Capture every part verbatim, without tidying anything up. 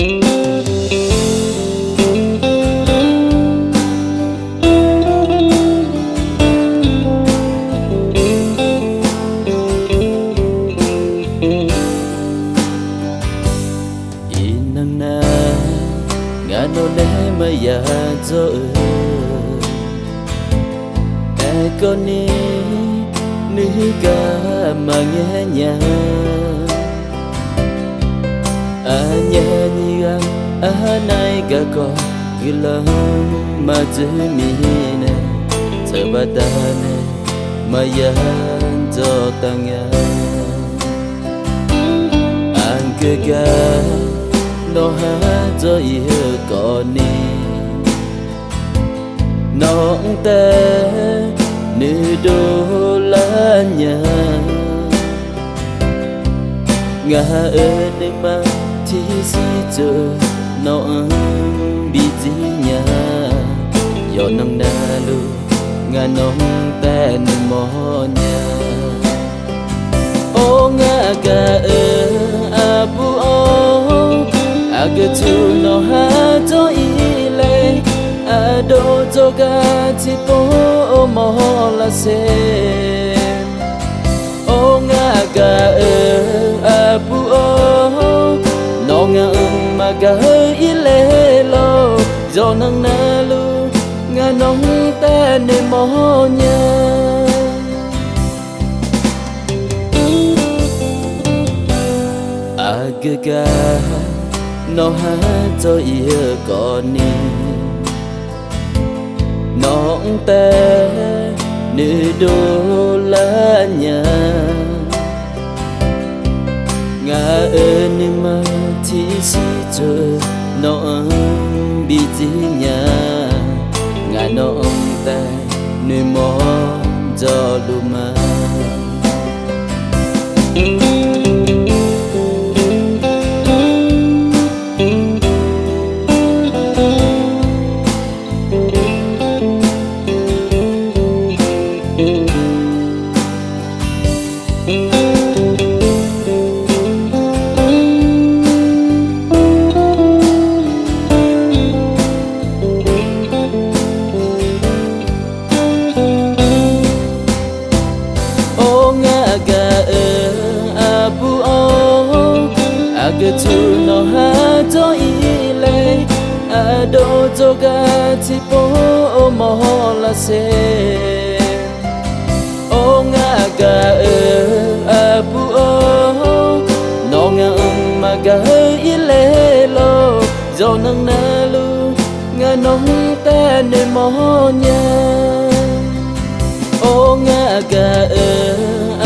Iqnan nar, ngaq nawq nae maqya dzawr-eu, aerkawvni nuigaq maqngaer nya. Aqnyaf nyiq ghaq arnav-aer garkawv guiqlanq maqdzeur mirnae, tsawq baqda nae maqya dzawr taf nya. Aqgeu gar nawq ha dzawr-ir-eu kawvni, nawq-anr taef noeqdov lar nya. Ngaq-euq nuima tiqsiq tsoeq nawq-anr bi dzir nya. Yawqnan navluf ngaq nawq-anr taef noeqmawr nya. Or ngaq gaq-euq aqbur-or, aqgeu tsuif nawq ha dzawr-ir laer, aqdov dzawrgar tiqpov mawr lar ser. Or ngaq gaq-euq aqbur-or, nawr ngaq-anr maqgaq-eu ir ler lor. Yawqnan navluf ngaq nawq-anr taef noeqmawr nya. Aqgeu gar nawq ha dzawr-ir-eu kawvni, nawq-anr taef noeqdov lar nya. Ngaq-euq nuima tiqsiq tsoeq nawq-anr bi dzir nya. Ngaq nawq-anr taef noeqmawr dzawluf ma. Or ngaq gaq-euq aqbur-or, aqgeu tsuif nawq ha dzawr-ir laer, aqdov dzawrgar tiqpov mawr lar ser. Or ngaq gaq-euq aqbur-or, nawr ngaq-anr maqgaq-eu ir ler lor. Yawqnan navluf ngaq nawq-anr taef noeqmawr nya. Or ngaq gaq-euq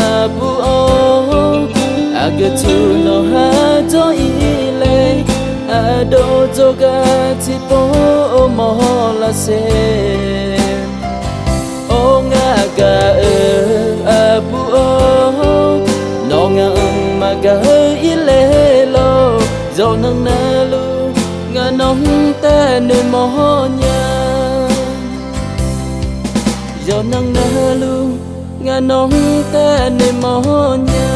aqbur-or, aqgeu tsuif nawq ha dzawr-ir laer, aqdov dzawrgar tiqpov mawr lar ser. Or ngaq gaq-euq aqbur-or, nawr ngaq-anr maqgaq-eu ir ler lor. Yawqnan navluf ngaq nawq-anr taef noeqmawr nya. Yawqnan navluf ngaq nawq-anr taef noeqmawr nya.